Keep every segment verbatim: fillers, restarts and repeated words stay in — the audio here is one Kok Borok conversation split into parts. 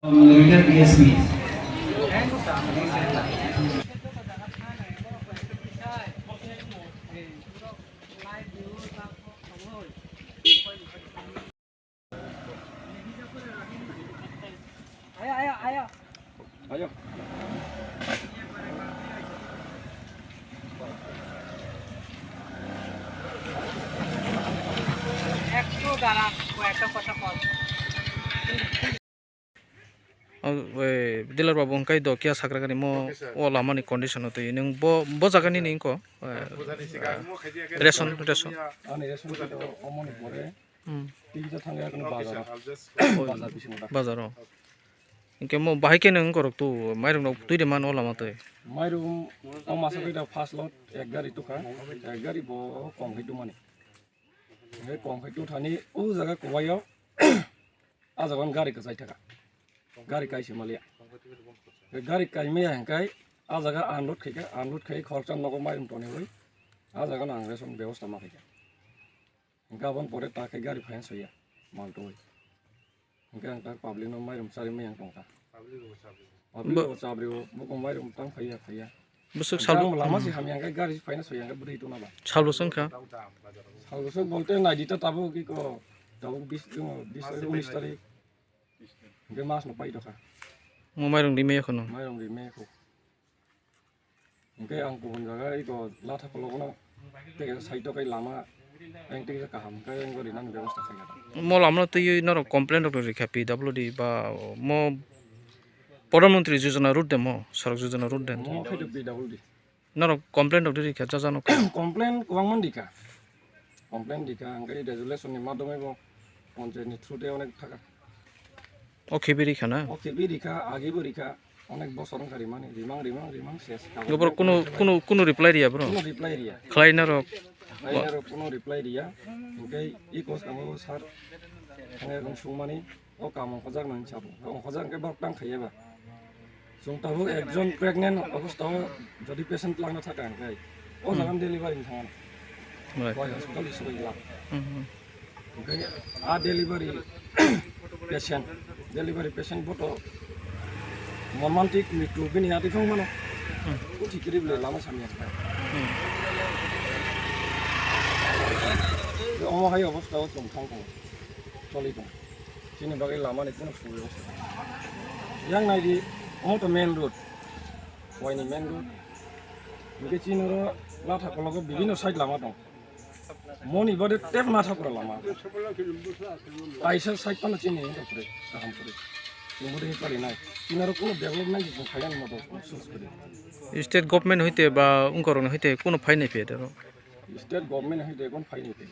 Retired D S P. O, we, dealer babu, hwnkhe do kiya sakra gani mo, o lama ni condition o twi nwng bo, bo jaga nini wngkho, eh, ration, ration. Ani ration card o omoni pore. Hmm. Tei kisa thangya kono bazar. Bazar bisingo da. Bazar o. Hwnkhe mo bahai khe nwng wngkho rok tu, mairung rok twi de mano o lama twi. Mairung o masa khe da first lot ek gari tukha, ek gari bo kom khai tumani. Hwnkhe kom khai tu thani o jaga kubai o. A jaga gari kwchai thaka. Gari kaisa maliya. Gari kaimaya hwnkhe a jaga unload khaika, unload khai khoroksa nogo mairung tonwi. A jaga no ang ration bebosta ma khaika. Hwnkhe aboni pore ta khe gari phaina soya mal twi. Hwnkhe ang ta public no mairung charwi maya tongkha. Public bo chabrio, bo kok mairung tang phaiya, phaiya. Bwswk sal bo lama se hamya hwnkhe gari phaina soya hwnkhe bwrwi tongna ba. Sal bwswk wngkha? Sal bwswk bolte naidi ta tabuk ki ko, tabuk bis, bis, unis tarik. Hwnkhe mas no pai tokha. Mo mairung rimaya kheno. Mairung rimaya kho. Hwnkhe ang kubun jaga iko latha kolokno tei side o kai lama ang tei kaham khe ang rinani bebosta khaikha. Mo lama no twiwi norok complaint rok rikha P W D ba mo Pradhan Mantri Yojana route de mo, Sadak Yojana route de. Mo khe P W D. Norok complaint rok rikha jajano. Complaint kwbangma rikha. Complaint rikha, hwnkhe resolution ni madhyome bo panchayat ni through de onek thaka. O khe biri khana? O khe biri kha, agi bo rikha, onek bosor wngkha rimani, rimang, rimang, rimang, ses. Gobor kuno, kuno, kuno reply riya bro? Kuno reply riya. Khlai narok? Khlai narok kuno reply riya. Hwnkhe i kos kamo sir, thangya kong sungmani, o kam ongkhojak nang sabo. Ongkhojak hwnkhe borok tang khaiya ba. Chwng tabuk ekjon pregnant obostha o jodi patient langna thaka hwnkhe, o jaga delivery ni thangmani. Right. Koi hospital ni swbai glak. Hmm, hmm. Hwnkhe a delivery patient, delivery patient bo to mormantic mrityu bini ati thang mano. Hmm. Kuthi kiri bole lama samya kha. Hmm. Omo hai obostha o chwng thang tongo, choli tongo. Chini bagwi lama ni kuno subui obostha. Yang nai di, omo to main road, Waini main road. Hwnkhe chini oro Lathakologo bibinno side lama tong. Moni bade tep Nathapura lama. Kaisa side pano chini hwnkhe pore, kaham pore. Chini bode hwnkhe pari nai. Chini oro kuno development ni chwng khaina ni moto source kori. State government hoite ba wngkorokni hoite kuno phainai phe dero? State government hoite kuno phainai phe.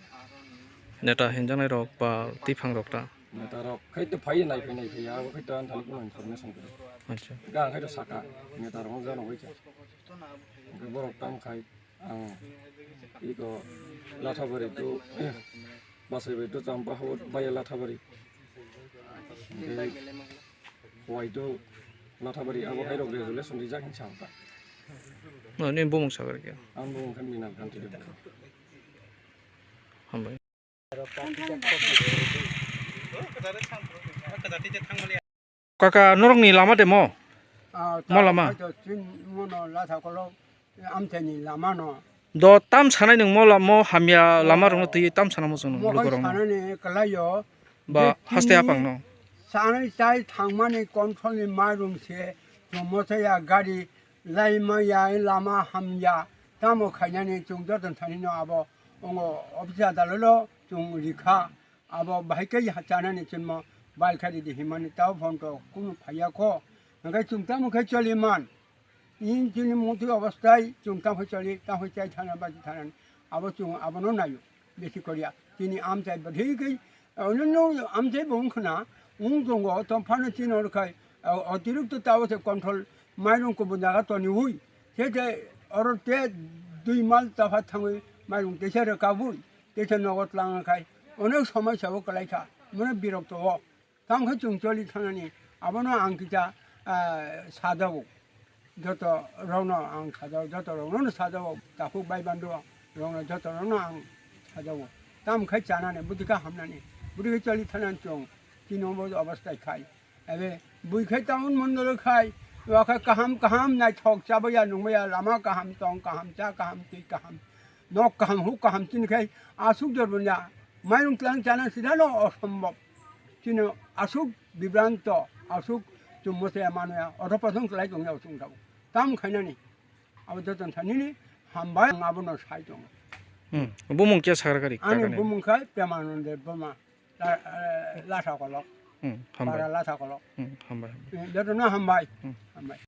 Neta hinjaknai rok ba twiphang rok ta? Neta rok khai to phai nai phai nai phai abo khai to ang thani kuno information kwrwi. Acha. Ga khai to saka neta rok jano bai kha. Hwnkhe borok tam khai ang iko Lathabari to, eh, Basaibai to Champa habo bai Lathabari. Hwnkhe Khowai to Lathabari abo hai rok resolution rijak hinwi sa ang ta. No, nini bumung sakar khe? Ang bumung khe Minal Kanti Debbarma. Hambai. Kaka, norokni lama de mo? Ah, mo lama? Chini mono Lathakolok, amchaini lama no. Do tam sanai nwng mo la-, mo hamya lama rokno twi tam sana mo chwng lukurokno? Sanani kwlaio. Ba haste apang no. Sanai tai thangmani control ni mairung se, chwng mochaya gari, Laima ya, lama hamya, tamo khainani chwng joto thani no abo ongo office adalalo chwng rikha, abo bahai khe chanani chwngmo bail kha ridi himani tao phone to kunu phaiya kho, hwnkhe chwng tamo khe choli man, in chini motwi obostai chwng tamo choli tamo chai thana ba thana abo chwng abono naio. Bisi koriya. Chini amchai bwthwi khe, ono no amchai bo wngkhwna, wng tongo, tong phano chini oro khai, o-, otirikto tao se control, mairung kubun jaga toniwi, se se oro te dui mal tapha thangwi mairung teisa rwkabwi, teisa nogo tlangna khai, onek somosya o kwlaikha, mane birokto o. Tamo khe chwng choli thanani, abono ang kisa, ah, sajago. Joto rokno ang sajago, joto rokno sajago. Takhuk bai bando rokno joto rokno ang sajago. Tamo khe chanani, bwtwi khe hamnani, bwtwi khe choli thanani chwng. Chini obo obostai khai. Ebe bui khai town mondolo khai, wa khai kaham kaham naithok chabaya nungmaya, lama kaham, tong kaham, cha kaham, twi kaham, nok kaham, huk kaham chini khai asuk jorbo ya, mairung tlang chana sida no osombob. Chini asuk bibranto, asuk chumbo se manoya, oto poson klai tongya usung tau. Tam khainani, abo joton sanini hambai, ang abono sai tongo. Hmm. Bumung kya sakra kari? Ani kakani? Bumung khai Premanand Debbarma. La-, eh, Lasa Kolok. Hmm, hambai. Para Lasa Kolok. Hmm, hambai, hambai. Eh, jotono hambai. Hmm. Hambai.